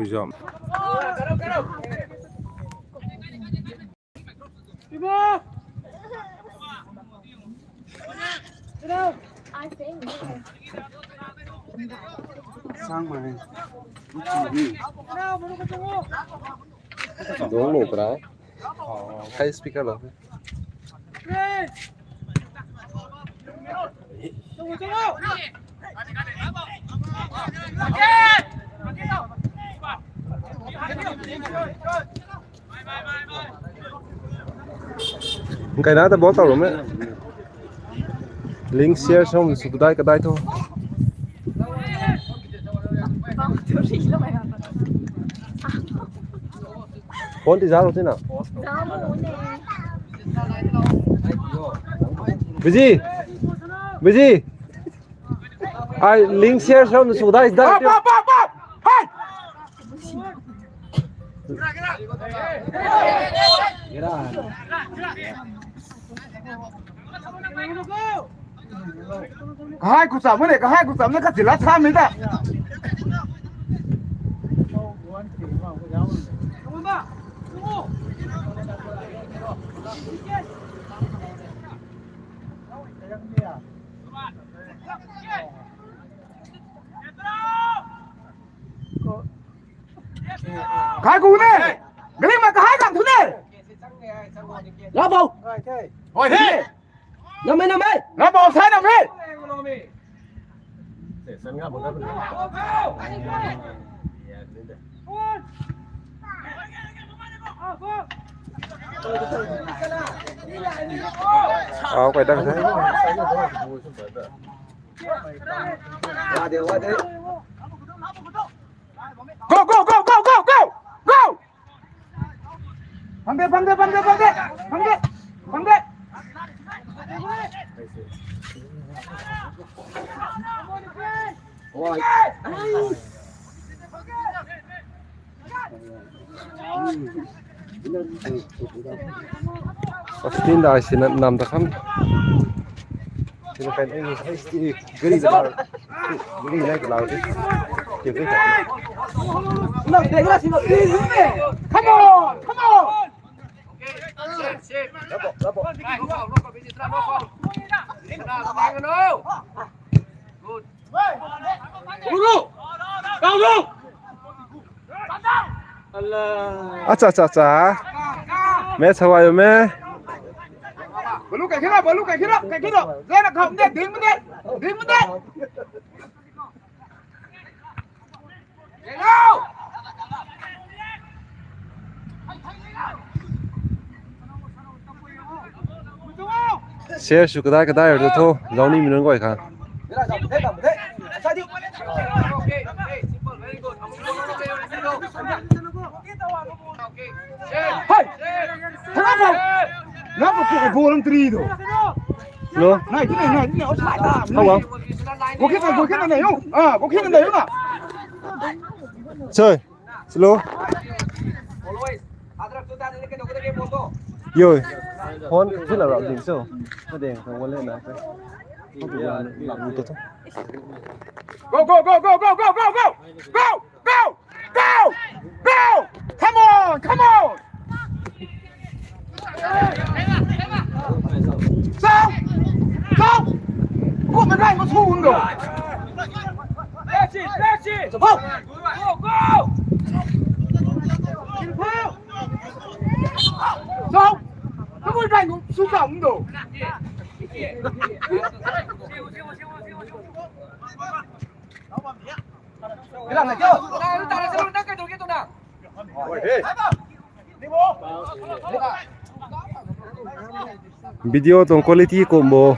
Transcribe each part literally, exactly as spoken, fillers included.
Jump. Sang mai. Dong lo pra. Hai speaker lo. Kaina ta ball tau lo me. Link share song su kadai kadai tho. Phone ti za lo tina. Busy. Busy. Ai link share song su kadai dai. Pap, pap, pap, pap. Hai. Kahai kucham ne, kahai kucham ne, kachila tham ni ta. Khai gu ne. Gari ma kahai dam thu ne. Ra bau. Oi he. Nam mei, nam mei. Ra bau sai nam he. Au, kai dang the. Go, go, go, go, go, go! Go! Phang de, phang de, phang de, phang de. Phang de. Phang de. Oi. Austin dai sina nam ta kham. Sina kan ei, ei, gari da. Gari nai ka lau ti. Ti gari ta. Come on, come on. Good. Acha, acha, acha. Match hawai me. Balu kai khira, balu kai khira, kai khira. Zana kham de, ding de, ding de. Share sw kadai kadai rui tho, zauc ni mi nunc guay khang. Hey! Thang bau! Nang ko ko ball ang tri do. Lo. Nai, ti nai, nai, ti nai, offside ta. Hau bau. Goal kick, goal kick na nai yo. Ah, goal kick na nai yo na. Soi. Slow. Yo. Phone thil la rau ding so. Ka ding ka wallet na. Go, go, go, go, go, go, go, go. Go! Go! Go! Go! Come on! Come on! Sao! Sao! Kum na rai ma su un do. That's it, that's it. Go! Go, go! Sao! Kum na rai ma su sa un do. Video tuang quality kum bo.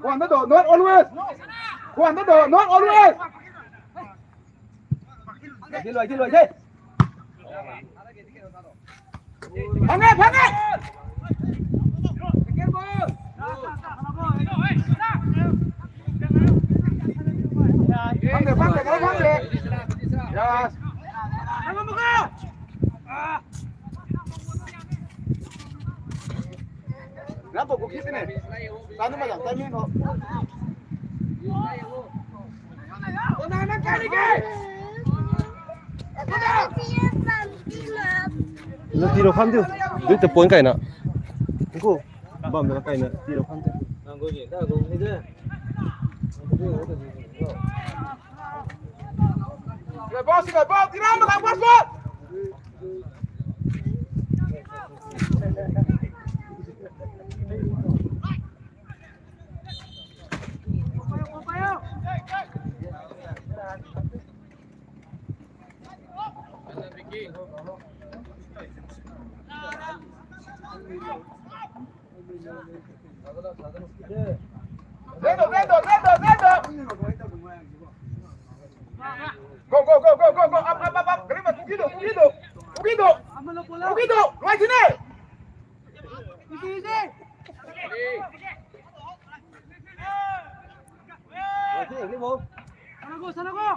Kuan da do, not always. Kuan da do, not always. Phang e, phang e. Phang de, phang de, phang de. Yes. Phang e, phang e. Nang tu kukhi sini. Tanu ma jang, tanu ho. Na tiro khan diu. Dui te point kaina. Ko. Bam na kaina tiro khan diu. Ball, ball, ball, tira ma ball, ball. Rendo, rendo, rendo, rendo. Go, go, go, go, go, go. Up, up, up, up. Kalimat, Pugido, Pugido. Pugido. Pugido. Right in there. Easy, easy. Right in, go. Sana go, sana go.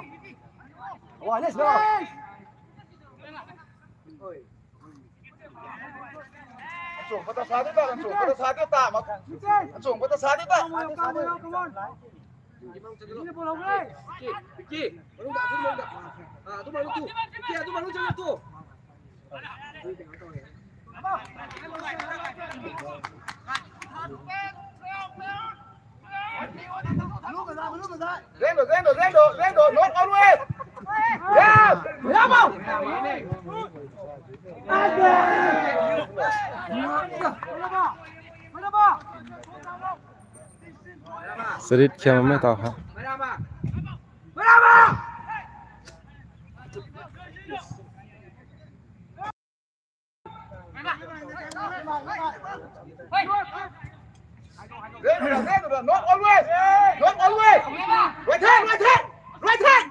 Oh, let's go. Hey. Oi. Achung pata sa di ta, achung pata sa di ta, mak. Achung pata sa di ta. Come on, come on, come on. Ini bola, hey. Vicky, Vicky, baru dah, tu baru dah. Ah, tu baru tu. Vicky, tu baru jangan tu. Zendo, Zendo, Zendo, Zendo, not always. Yes. Bravo. Sarit khiam mei tau ha. Not always. Not always. Right hand, right hand. Right hand.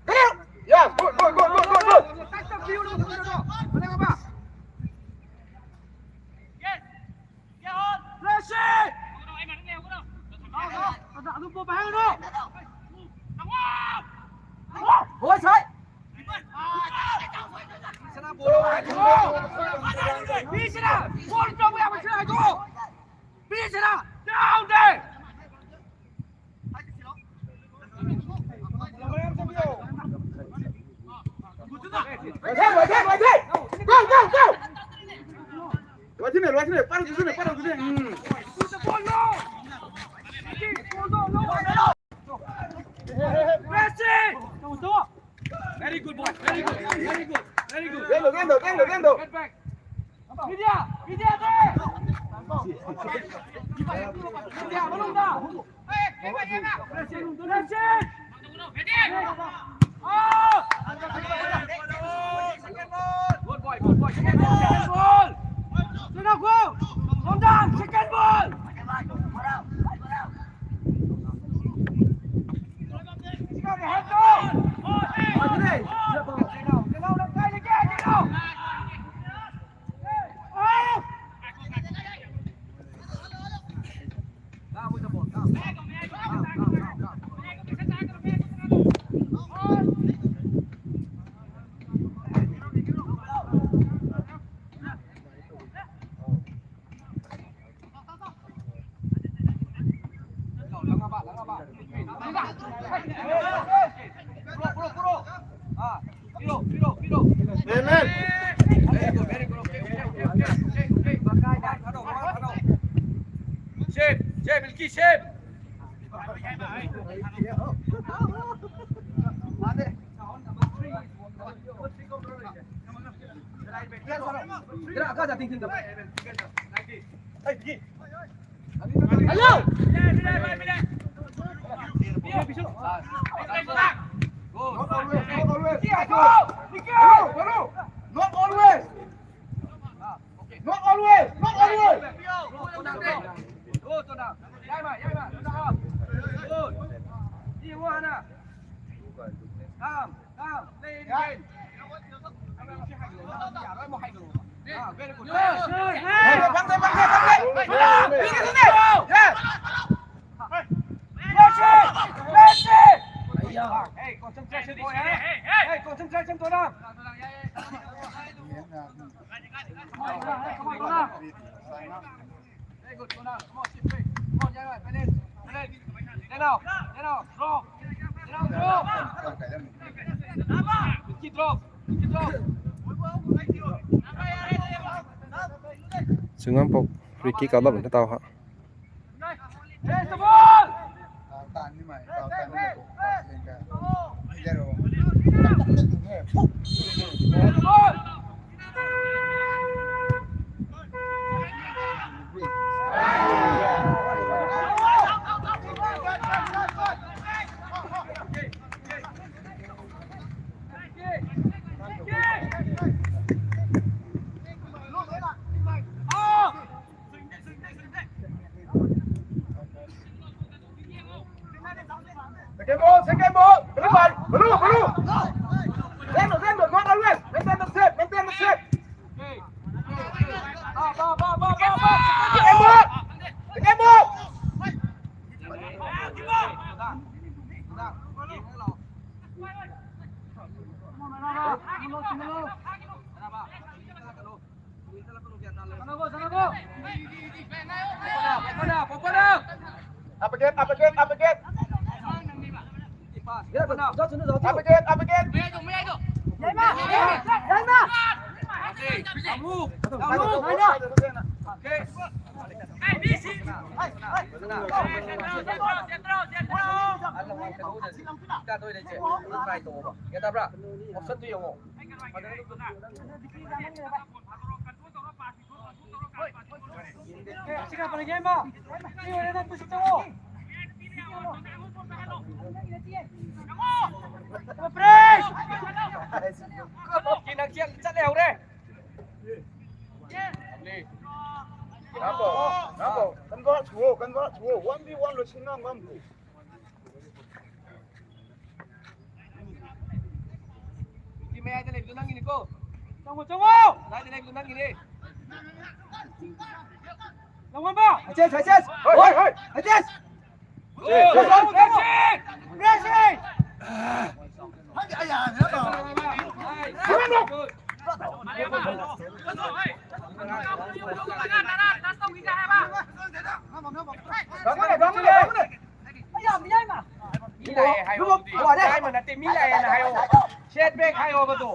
Come on. Yeah, good, good, good, good, good, good. Pressure. Boys, hey. Go, go, go. Luai thine, luai thine, parou tu thine, parou tu thine. Hmm. Very good, boy. Very good. Very good. Very good. Rendo, rendo, rendo, rendo. Get back. Vidya, Vidya, there. Vidya, balloon down. Shame, shame, Milky, shame. Hello. Not always, not always. Not always, not always. Come, come, play it again. Ah, very good. Yes, yes, yes. Bang de, bang de, bang de. Yes. Hey, concentration, boy, eh? Hey, concentration, Tona. Come on, Tona. Come on, Tona. Good, go now. Come on, shift play. Come on, yeah, right, finish. Finish. Then out. Then out. Draw. Then out, draw. Keep draw. Keep draw. Sungam pok free kick a lap na tau ha. Hey, the ball. Second ball, second ball. Blue ball, blue, blue. Stand up, stand up, not always. Maintain the shape, maintain the shape. Second ball, second ball. Up again, up again, up again. Up again, up again. Option tu yong. Press! Kinang chiang chat leu re. Nabo, nabo. Convert chuo, convert chuo. One v one lo sinang bam tu. Team ai te lei tu nang ni ko. Chong chong. Ai te lei tu nang ni. Long ba. Aches, aches. Hoi, hoi, hoi. Aches. Setback hai ho ba tu.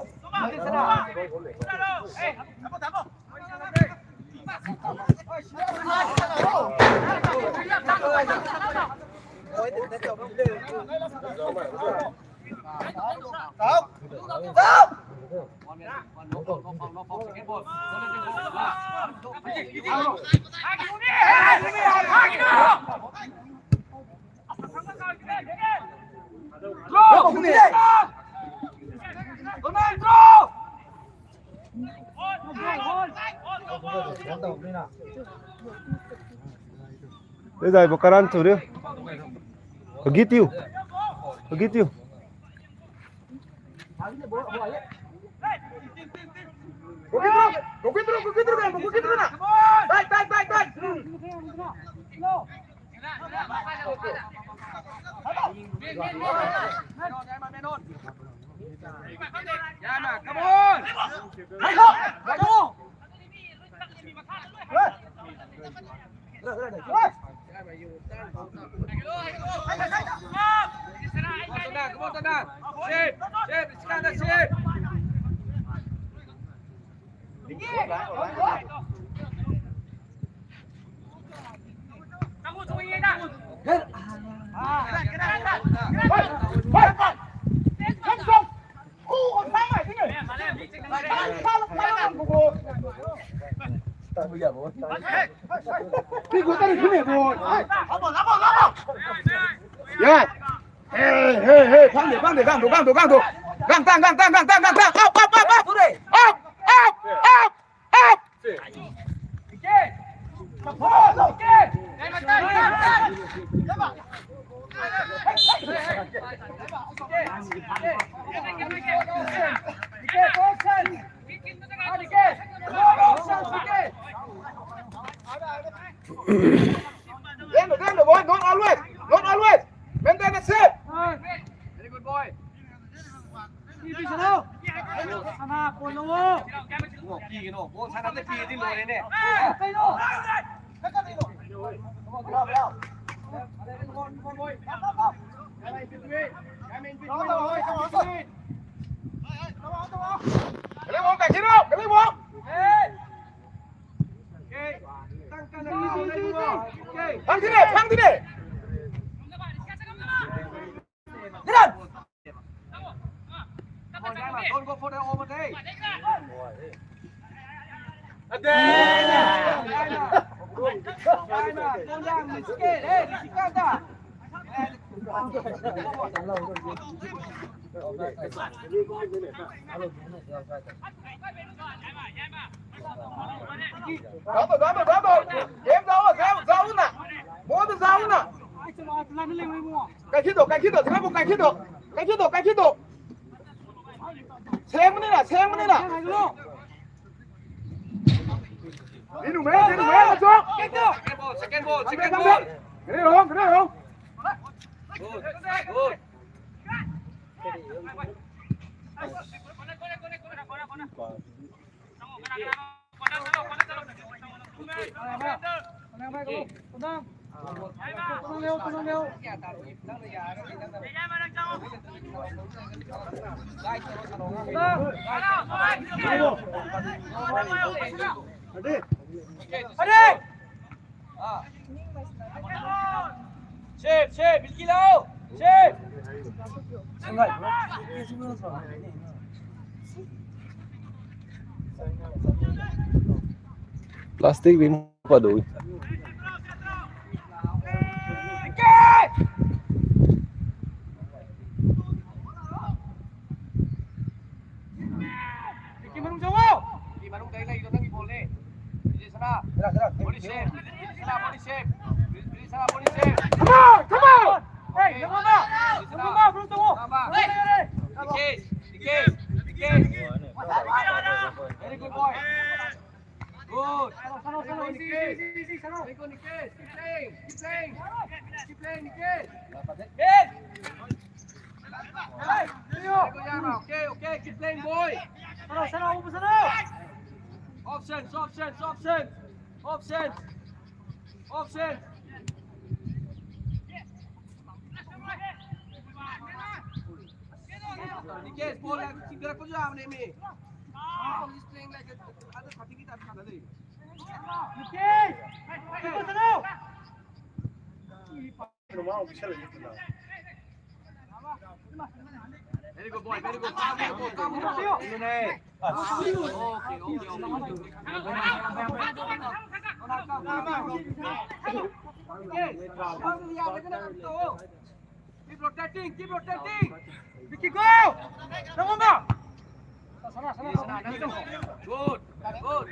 Dei dai bo karan tu riu. Kagi tiu. Kagi tiu. Go get through, go get through, go get through, go get through na. Back, back, back, back. Yeah. Hey, hey, hey, phang de, phang de, gang du, gang du, gang du. Gang tang, gang tang, gang tang, gang tang. Up, up, up, up. Up, up, up, up. Then, then the boy, not always, not always. Maintain the shape. Very good boy. Sana, puan lo. Ki no, ball sana te ki din lo ne. Kai lo. Don't go for the over there. Zauc tu, zauc tu, zauc tu. Game zauc, zauc, zauc na. Ball tu zauc na. Kai khit do, kai khit do, thina bu kai khit do. Kai khit do, kai khit do. Seng mani na, seng mani na. Ni nu me, ni nu me, na chok. Second ball, second ball, second ball. Kena rong, kena rong. Good, good. Save, save, bilkhi lau. Save. Plastic bim pa do. Ki marung jao. Ki marung dai lai lo nang ki ball le. Sana. Body shape. Sana body shape. Sana body shape. Come on, come on. Hey, come on. Come on, bro, come on. Dikes, dikes, dikes. Very good boy. Good. Very good, Nikes. Very good, Nikes. Keep playing. Keep playing. Keep playing, Nikes. Yes. Hey, Leo. Very good, Yama. Okay, okay. Keep playing, boy. Sana, sana, sana. Options, options, options. Options. Options. Nikes, ball hai, tingkara ko jam ne mi. He's playing like a other thirty ki tarah khana de. Nikes! Hey, hey, hey. Very good boy, very good. Come, come, come, come. Okay, okay, okay. Keep rotating, keep rotating. Vicky, go! Come on now. Good, good.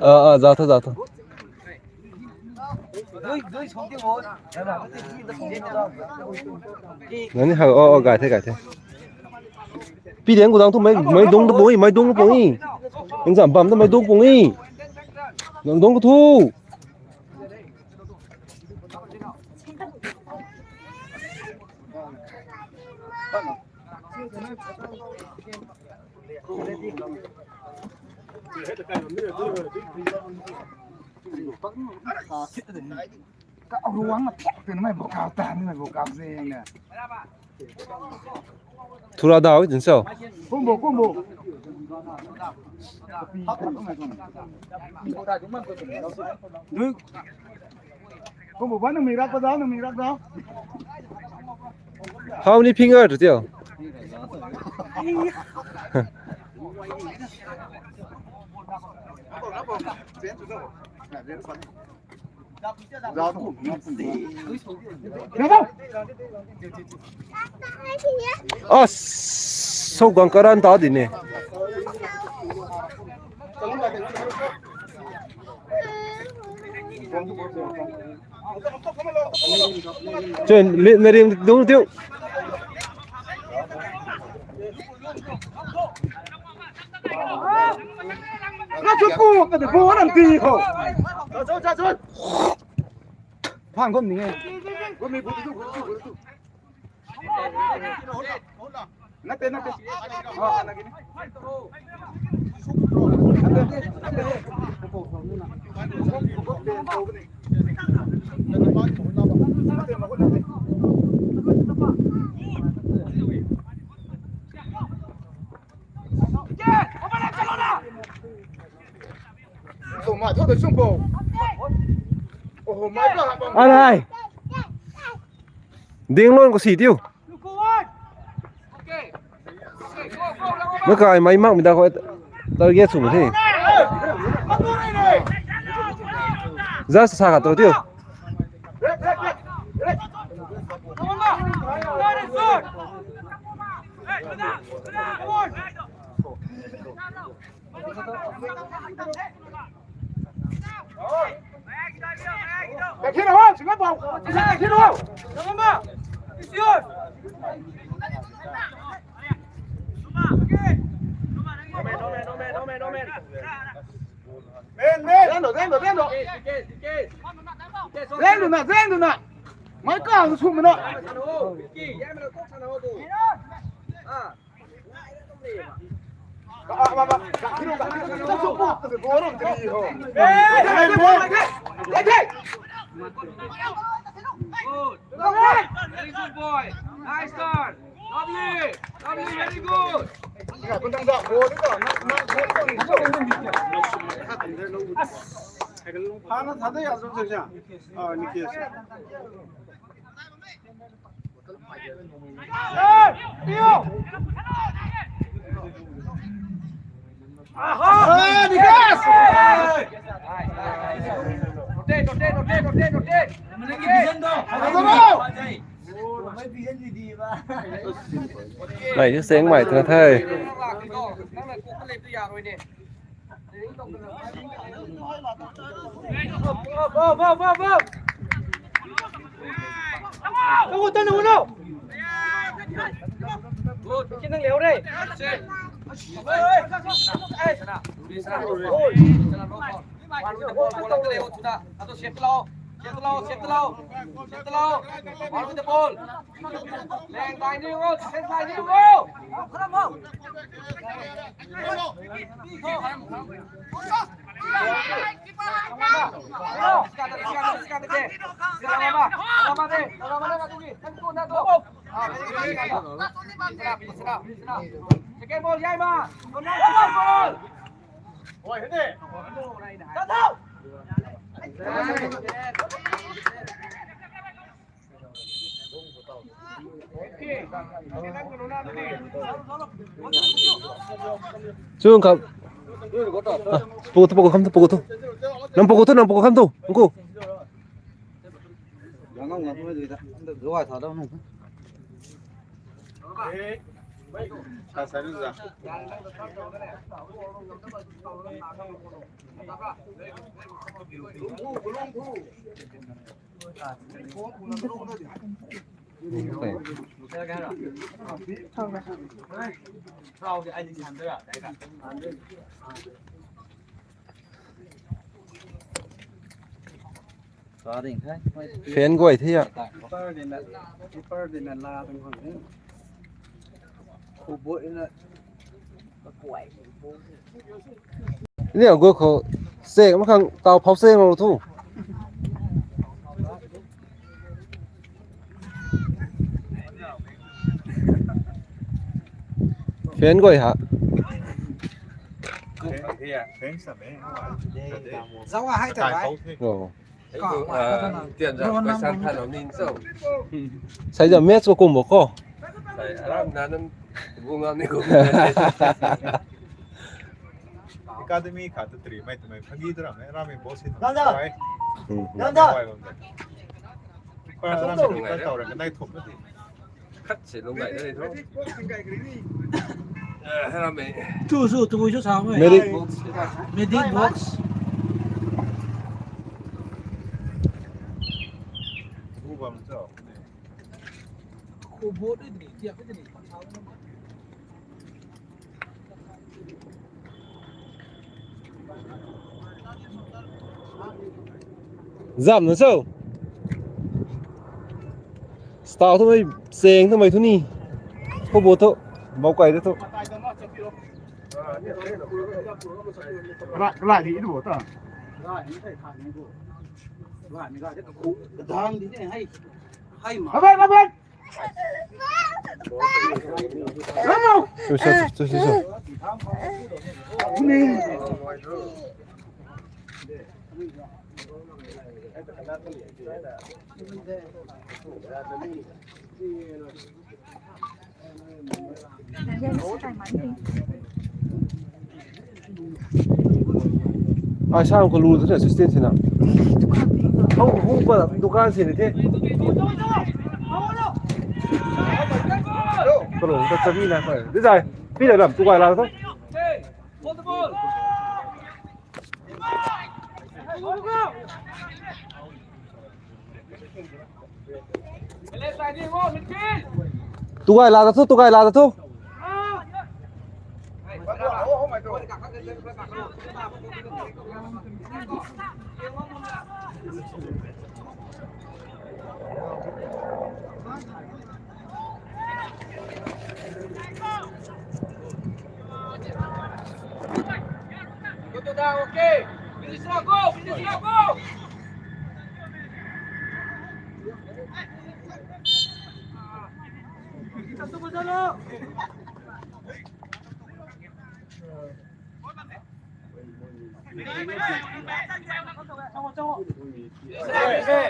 Aa, aa, zauc tho, zauc tho. Nani hau, oh, oh, gay the, gay the. Pi diang khou dang thu mei, mei dungc tu pung e, mei dungc tu pung e. Exam bam tu mei dungc pung e. Nang dungc khou thu. Thura dau i tin so. Kumbo, kumbo. Kumbo ba nang mi rak pa dau, nang mi rak dau. How many finger tu tio? Ah, so gang karan ta di ne. Chen, le, na ring dungc tiu. Ra chu pu ka de bo ram ti ho. Cha chu, cha chu. Phang gum ni nge. Gum ni bu tu, bu tu, bu tu. Nate, nate. Ah, nake ni. Nate, nate. Alright. Ding lon ko si tiu. Mei kai mei mak mi da ko target sw the. Just sa ka to tiu. Zeng lu na, zeng lu na. Mai ka sw mei na. Good. Very good, boy. Nice turn. Lovely. Lovely, very good. Mei seng mei twna the. Second ball, Yaima. Second ball. Chung kham. Ah, pu tu, pu kham tu, pu tu. Nang pu tu, nang pu kham tu. Nang ku. Fan guay the ya. Ni a gu khou sek ma khang tau phau sek ma thu. Fan guay ha. Zawa hai ta bai. Oh. Tian za question than lo ning so. Sai za match ko kum bo ko. Sai aram na nang bu ngam ni ko. Academy khat tu tri mai tu mai phagi tu ram mai ram mai boss hin. Nanda. Nanda. Ram mai tau ram nai thum na ti. Khat se lung lai na ni tho. Eh, ram mai. Tu su tu su sa mai. Medic. Medic box. Bu bam cho. Khu bo de ni, tia de ni. Sa mai. Zam na cho. Stau thu mei, seng thu mei thu ni. Khou bo thu. Bau kai thu. Kalai, kalai di bo ta. Kadang di ne, hai. Hai ma. Aben, aben. Chu, chu, chu, chu, chu. Ai sam kalu tu na assistant sina. Hou hou pa dukan sini the. Kalu ta chabi na pa. Di zai. Pi la lam tu kai la tu. Tu kai la ta thu, tu kai la ta thu. Go, go, go! Finish now, go! Finish now, go!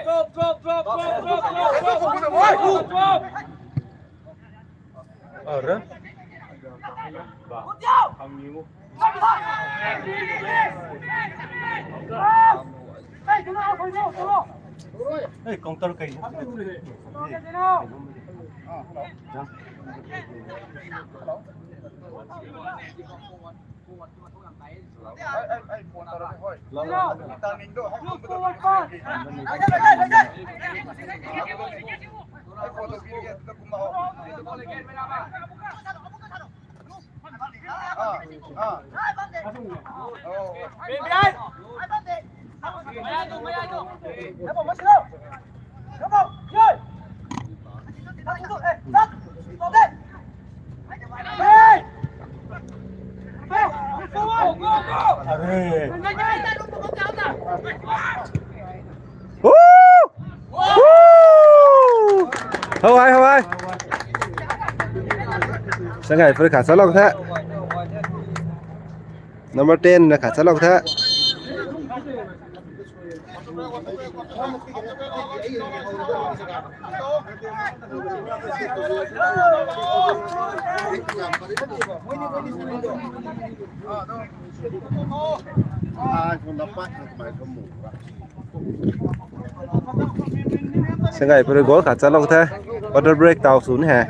Drop, drop, drop, drop, drop, drop, drop, drop, drop. Arre. Hey, counter kai. Hou ai, hou ai. Sangai puri khat salou the. Number ten na khat salou the. Sangai puri goal khat salou the. Water break tau sw ni he.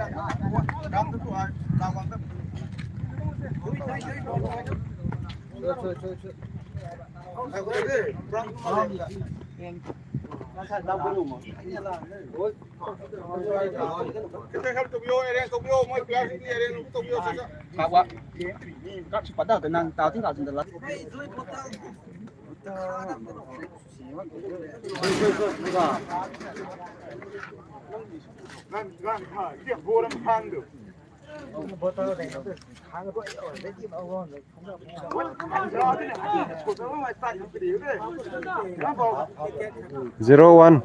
Zero one.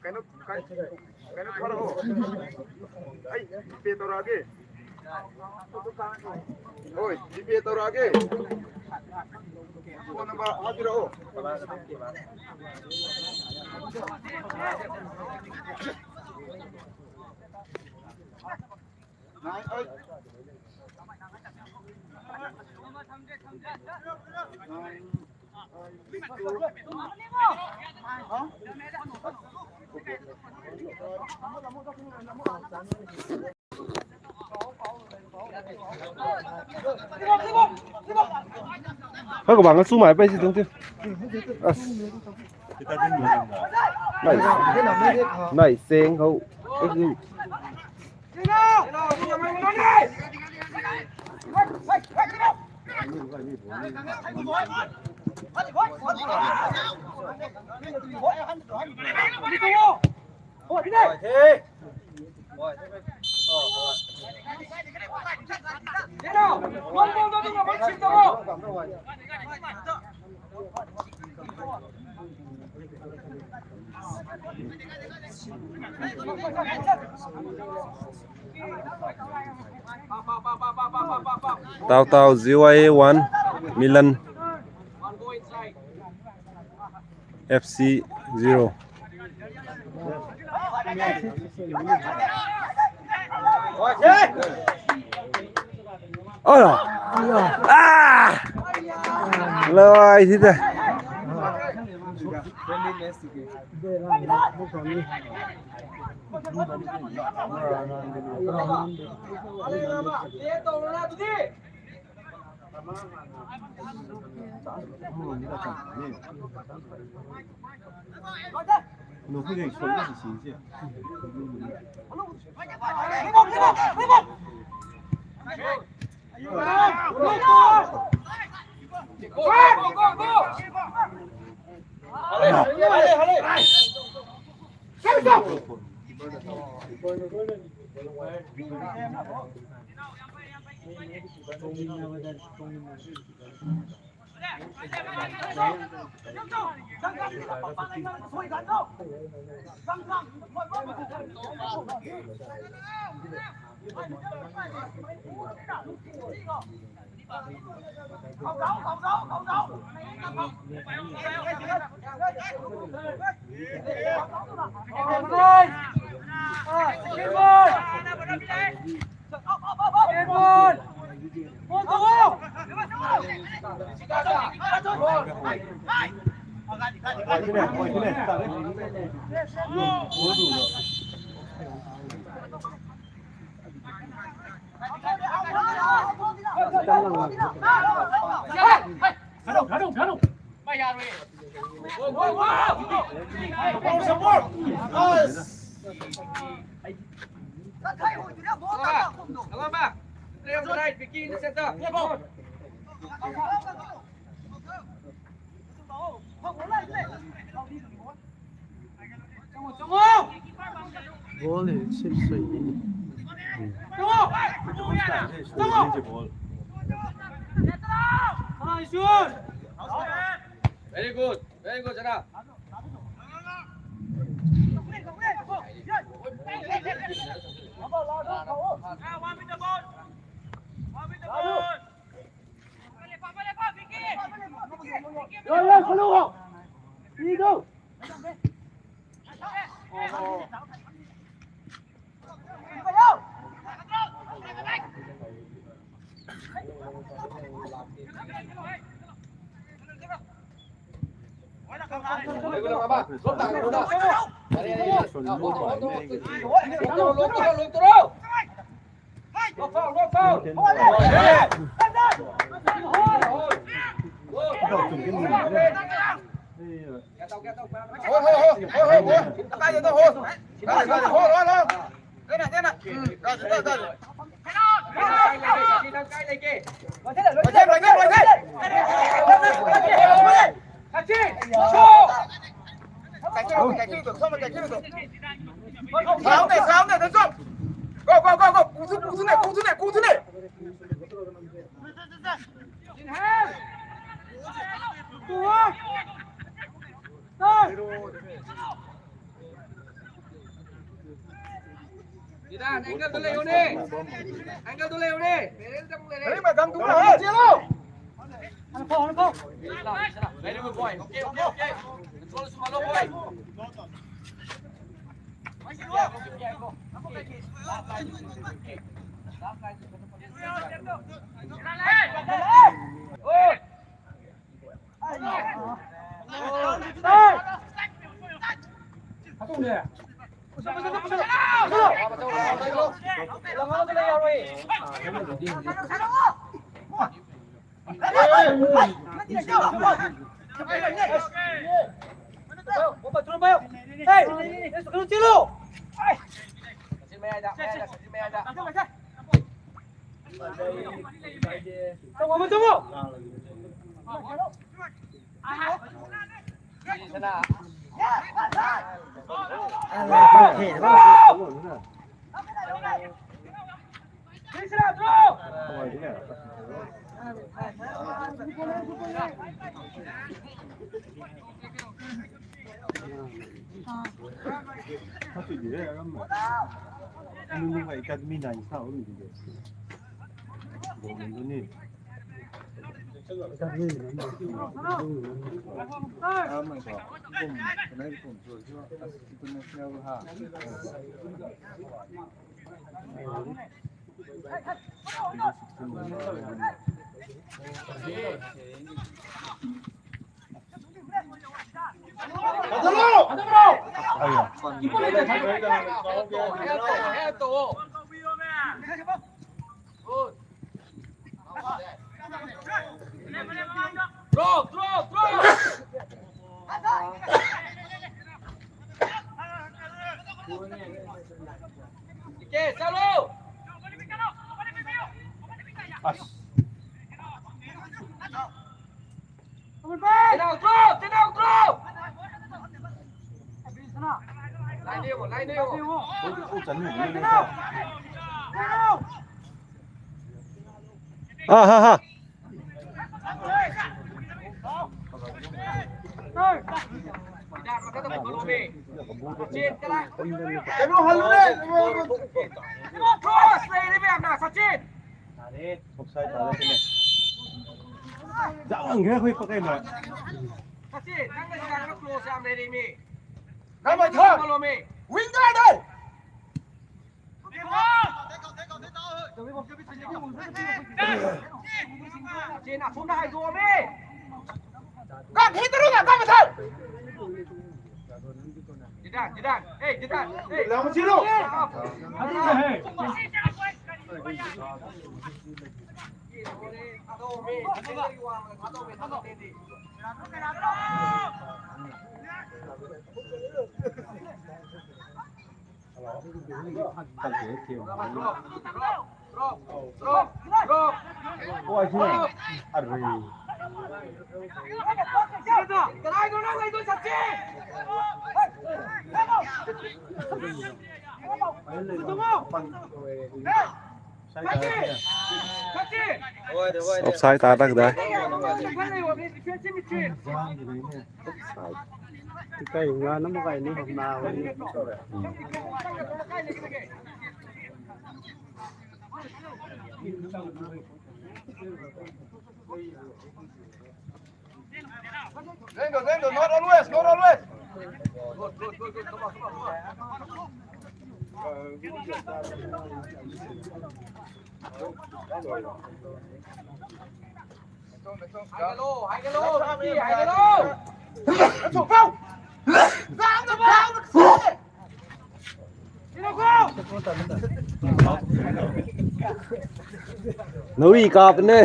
Kainou, kai, kainou thara ho. Ai, pe tau ra ge. Oi, pe tau ra ge. Phone number ha di ra ho. Hei kabang ka chu mai pei si tuang ti. As. Nai, nai seng khou. Tau tau, Z Y A one, Milan. F C zero. Oh, ah! Lai thi ta. Ball hi sip sui ni. Very good, very good, Jana. Go, go, go, go. Angle tu le, angle tu le. Parents ta pu le. Very good boy. Okay, okay, okay. Control small boy. Ha ha ha. Zang ang khe hui pakai na. Namai tha. Wing dai dai. Kan hei taru na kan thau. Jidan, jidan. Hey, jidan. Hey. Lam chiru. Offside ta tak dai. Offside. Tikai nga na makai ni hom na. Zendo, Zendo, not always, not always. Good, good, good, good. Come on, come on, come on. Nui kap ne.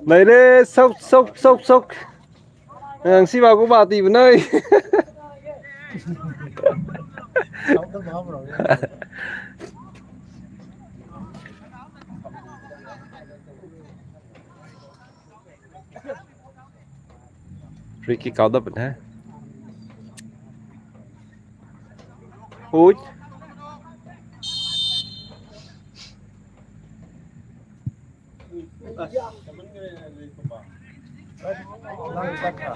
Nai re, sok, sok, sok, sok. Ang si ba ko ba ti bu nai. Free kick out da pun hai. Ui. Lang ta tha.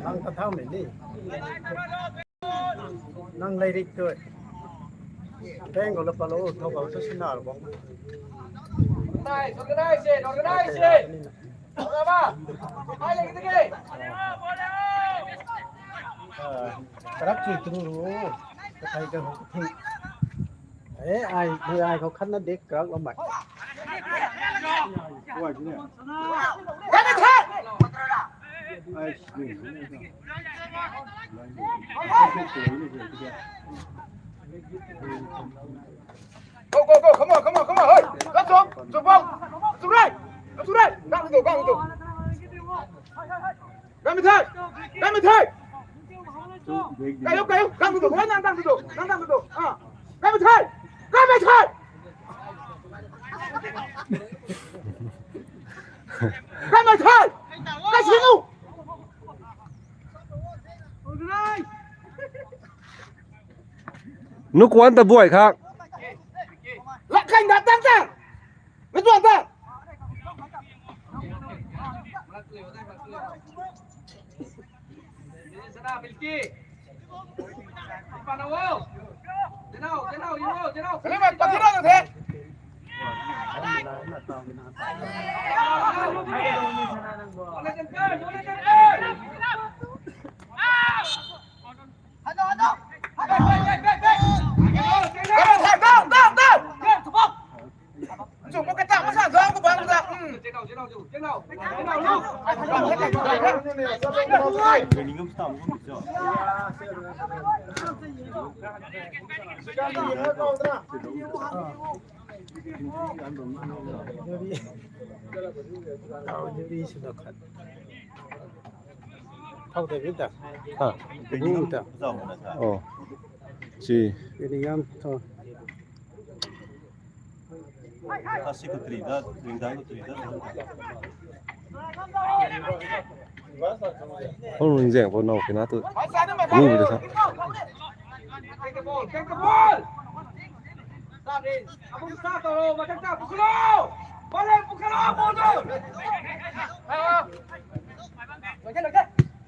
Lang ta thau mei ni. Nang lairik tu. Teng ko la palo, thau ko sa sina lo bang. Organize, organize, organize. Organize. Organize. Karak chui tru ru. Kathai ka ho kathing. Eh, ai, mui ai khou khatna dek karak lou mai. Go, go, go, come on, come on, come on, hey, let's go, jump out, jump right, jump right, gang tu, gang tu. Gang mei thei, gang mei thei. Kayo, kayo, gang tu, nang gang tu, nang gang tu. Ah, gang mei thei, gang mei thei. Gang mei thei, kai sinu. Nukuan ta buai khang. Lak khaeng dat tang tang. Nukuan ta. Thau de ta. Ha. Gu ta. Oh. Si. Ini yam tho. Kasi ko tri da, ringdang ko tri da. Hong ringzang po no kina tu. Gu de sa. Take the ball, take the ball.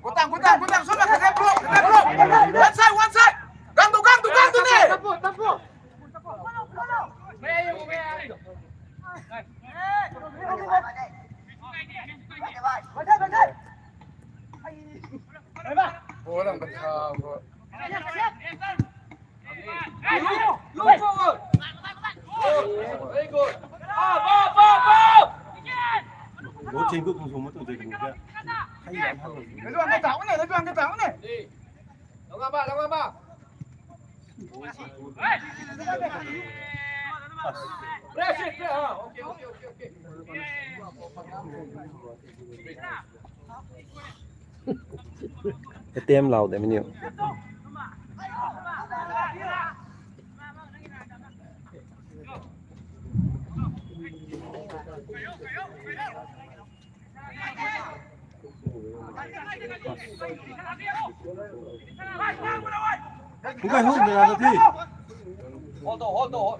Kutang, kutang, kutang, suna kata bro, kata bro. One side, one side. Gang tu, gang tu, gang tu ni. Ball ang kata bro. Attempt lau de menu. Hold on, hold on, hold on.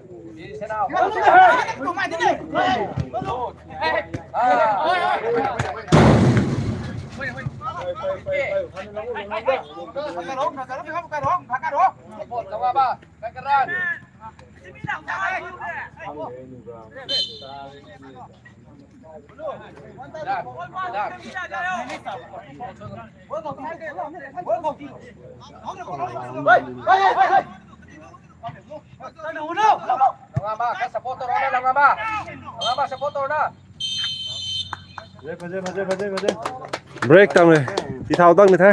Break tang le. Ti thau tang ni the.